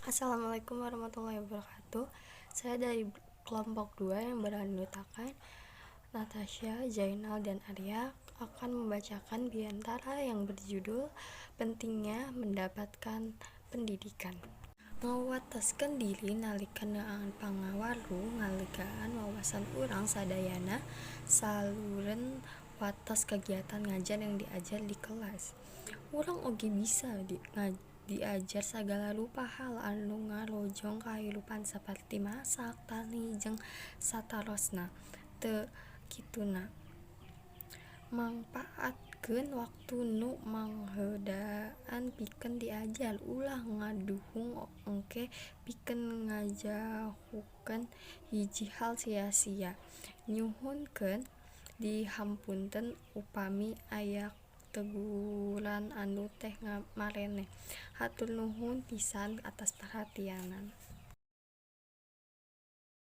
Assalamualaikum warahmatullahi wabarakatuh. Saya dari kelompok 2 yang beranggotakan Natasha, Jainal, dan Arya akan membacakan biantara yang berjudul Pentingnya Mendapatkan Pendidikan. Ngawateskeun diri nalika neangan pangaweruh ngalegaan wawasan urang sadayana saluren wates kegiatan ngajar jeung diajar di kelas. Urang oge bisa diajar sagala rupa hal anu ngarojong kahirupan saperti masak, tani, jeung satarosna. Teu kituna, mangpaatkeun waktu nu mangheudaan pikeun diajar, ulah ngaduhung engke pikeun ngajahukeun hiji hal sia-sia. Nyuhunkeun dihapunten upami aya teguran anu teu mareneh. Hatur nuhun pisan atas perhatianana.